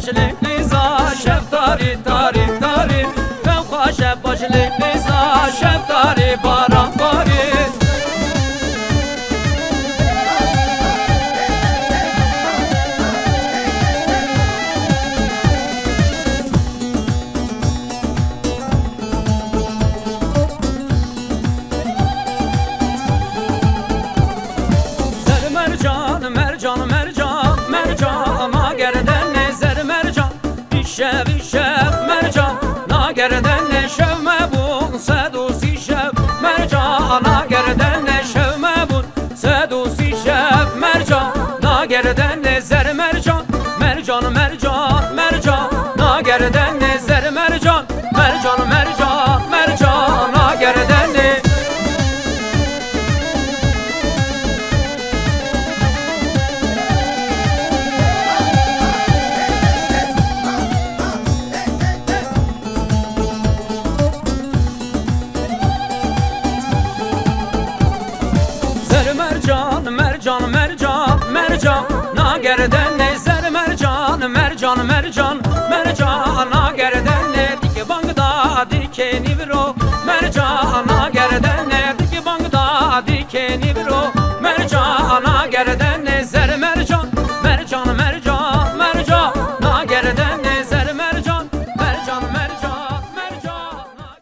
li qîza şev tarî tarî tarî. Xew xweş e baş li qîza şev tarî baran barî. Zer mercan mercan mercan mercan nagerden ne zer mercan îşev îşev mercan nagerden ne şev mebûn 130 şev mercan nagerden ne şev mebûn 130 şev mercan nagerden ne zer mercan mercan mercan mercan nagerden ne zer mercan mercan mercan mercan nagerden ne. Zer mercan mercan mercan mercan nagerden ne zer mercan mercan mercan mercan nagerden ne dike bangda dike nivro.